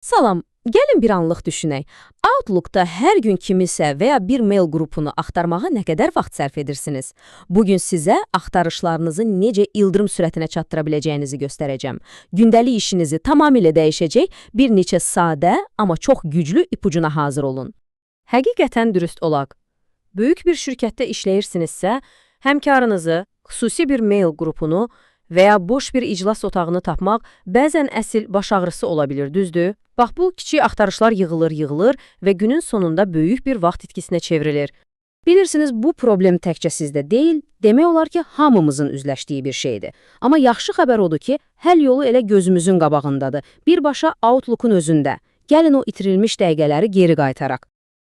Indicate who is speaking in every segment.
Speaker 1: Salam, gəlin bir anlıq düşünək. Outlook'da hər gün kimisə və ya bir mail qrupunu axtarmağa nə qədər vaxt sərf edirsiniz? Bugün sizə axtarışlarınızı necə ildırım sürətinə çatdıra biləcəyinizi göstərəcəm. Gündəlik işinizi tamamilə dəyişəcək bir neçə sadə, amma çox güclü ipucuna hazır olun. Həqiqətən dürüst olaq. Böyük bir şirkətdə işləyirsinizsə, həmkarınızı, xüsusi bir mail qrupunu və ya boş bir iclas otağını tapmaq bəzən əsil baş ağrısı ola bilir, düzdür? Bax bu kiçik axtarışlar yığılır, yığılır və günün sonunda böyük bir vaxt itkisinə çevrilir. Bilirsiniz, bu problem təkcə sizdə deyil, demək olar ki, hamımızın üzləşdiyi bir şeydir. Amma yaxşı xəbər odur ki, həll yolu elə gözümüzün qabağındadır. Birbaşa Outlook-un özündə. Gəlin o itirilmiş dəqiqələri geri qaytaraq.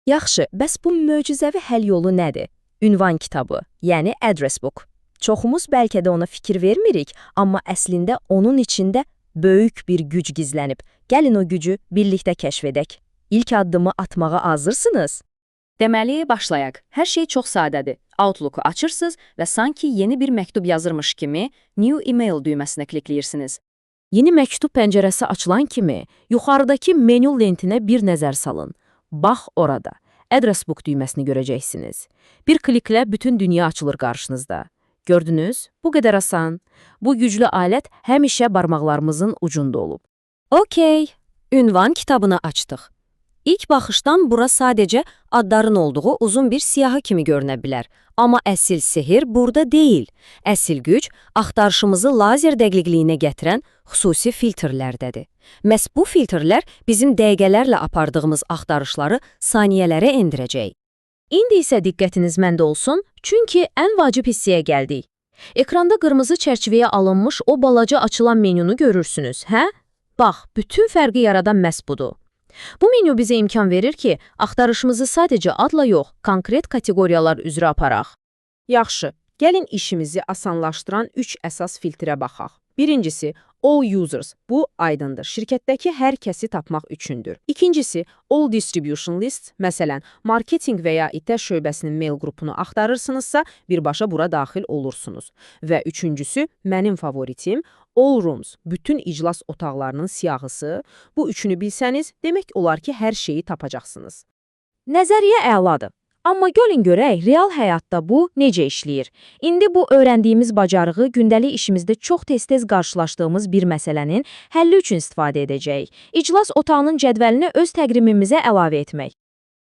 Speaker 1: Yaxşı, bəs bu möcüzəvi həll yolu nədir? Ünvan kitabı, yəni address book. Çoxumuz bəlkə də ona fikir vermirik, amma əslində onun içində böyük bir güc gizlənib. Gəlin o gücü birlikdə kəşf edək. İlk addımı atmağa hazırsınız?
Speaker 2: Deməli, başlayaq. Hər şey çox sadədir. Outlook-u açırsınız və sanki yeni bir məktub yazırmış kimi New Email düyməsinə klikləyirsiniz.
Speaker 1: Yeni məktub pəncərəsi açılan kimi yuxarıdakı menyu lentinə bir nəzər salın. Bax orada. Address Book düyməsini görəcəksiniz. Bir kliklə bütün dünya açılır qarşınızda. Gördünüz? Bu qədər asan. Bu güclü alət həmişə barmaqlarımızın ucunda olub.
Speaker 2: Okey, ünvan kitabını açdıq. İlk baxışdan bura sadəcə adların olduğu uzun bir siyahı kimi görünə bilər. Amma əsil sehir burada deyil. Əsil güc axtarışımızı lazer dəqiqliyinə gətirən xüsusi filtrlərdədir. Məhz bu filtrlər bizim dəqiqələrlə apardığımız axtarışları saniyələrə endirəcək.
Speaker 1: İndi isə diqqətiniz məndə olsun, çünki ən vacib hissəyə gəldik. Ekranda qırmızı çərçivəyə alınmış o balaca açılan menünü görürsünüz, hə? Bax, bütün fərqi yaradan məhz budur. Bu menü bizə imkan verir ki, axtarışımızı sadəcə adla yox, konkret kateqoriyalar üzrə aparaq.
Speaker 3: Yaxşı, gəlin işimizi asanlaşdıran 3 əsas filtrə baxaq. Birincisi, All Users. Bu aydındır. Şirkətdəki hər kəsi tapmaq üçündür. İkincisi, All Distribution Lists. Məsələn, marketinq və ya IT şöbəsinin mail qrupunu axtarırsınızsa, birbaşa bura daxil olursunuz. Və üçüncüsü, mənim favoritim, All Rooms. Bütün iclas otaqlarının siyahısı. Bu üçünü bilsəniz, demək olar ki, hər şeyi tapacaqsınız.
Speaker 1: Nəzəriyyə əladır. Amma gəlin görək, real həyatda bu necə işləyir? İndi bu öyrəndiyimiz bacarığı gündəlik işimizdə çox tez-tez qarşılaşdığımız bir məsələnin həlli üçün istifadə edəcəyik. İclas otağının cədvəlini öz təqvimimizə əlavə etmək.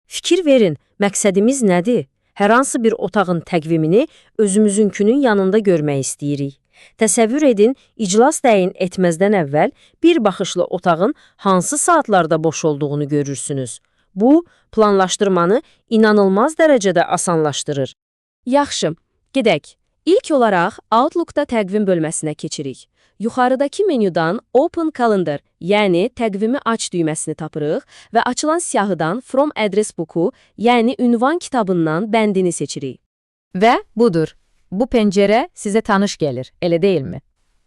Speaker 4: Fikir verin, məqsədimiz nədir? Hər hansı bir otağın təqvimini özümüzünkünün yanında görmək istəyirik. Təsəvvür edin, iclas təyin etməzdən əvvəl bir baxışla otağın hansı saatlarda boş olduğunu görürsünüz. Bu, planlaşdırmanı inanılmaz dərəcədə asanlaşdırır.
Speaker 1: Yaxşı, gedək. İlk olaraq Outlook-da təqvim bölməsinə keçirik. Yuxarıdakı menyudan Open Calendar, yəni təqvimi aç düyməsini tapırıq və açılan siyahıdan From Address Book-u, yəni ünvan kitabından bəndini seçirik.
Speaker 5: Və budur. Bu pəncərə sizə tanış gəlir, elə deyilmi?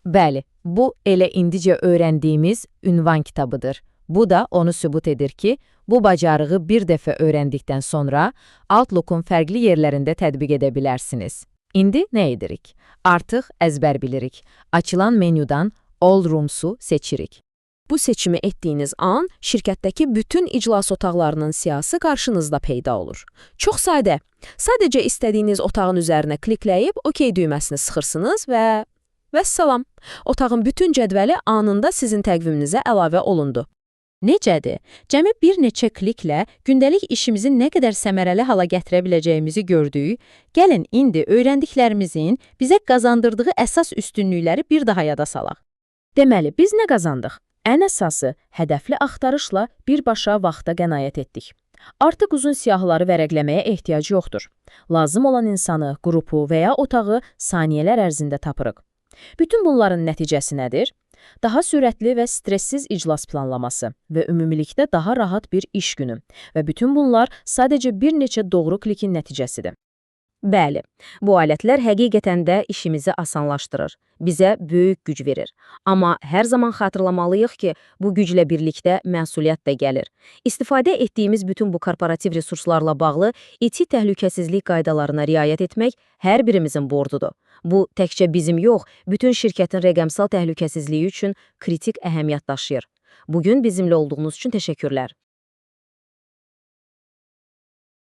Speaker 5: Bəli, bu elə indicə öyrəndiyimiz ünvan kitabıdır. Bu da onu sübut edir ki, bu bacarığı bir dəfə öyrəndikdən sonra Outlook-un fərqli yerlərində tətbiq edə bilərsiniz. İndi nə edirik? Artıq əzbər bilirik. Açılan menyudan All Rooms-u seçirik.
Speaker 1: Bu seçimi etdiyiniz an şirkətdəki bütün iclas otaqlarının siyahısı qarşınızda peyda olur. Çox sadə. Sadəcə istədiyiniz otağın üzərinə klikləyib OK düyməsini sıxırsınız və vəssalam. Otağın bütün cədvəli anında sizin təqviminizə əlavə olundu.
Speaker 5: Necədir? Cəmi bir neçə kliklə gündəlik işimizi nə qədər səmərəli hala gətirə biləcəyimizi gördük. Gəlin indi öyrəndiklərimizin bizə qazandırdığı əsas üstünlükləri bir daha yada salaq.
Speaker 1: Deməli, biz nə qazandıq? Ən əsası, hədəfli axtarışla birbaşa vaxta qənaət etdik. Artıq uzun siyahıları vərəqləməyə ehtiyac yoxdur. Lazım olan insanı, qrupu və ya otağı saniyələr ərzində tapırıq. Bütün bunların nəticəsi nədir? Daha sürətli və stressiz iclas planlaması və ümumilikdə daha rahat bir iş günü. Və bütün bunlar sadəcə bir neçə doğru klikin nəticəsidir. Bəli, bu alətlər həqiqətən də işimizi asanlaşdırır, bizə böyük güc verir. Amma hər zaman xatırlamalıyıq ki, bu güclə birlikdə məsuliyyət də gəlir. İstifadə etdiyimiz bütün bu korporativ resurslarla bağlı IT təhlükəsizlik qaydalarına riayət etmək hər birimizin borcudur. Bu, təkcə bizim yox, bütün şirkətin rəqəmsal təhlükəsizliyi üçün kritik əhəmiyyət daşıyır. Bugün bizimle olduğunuz için teşekkürler.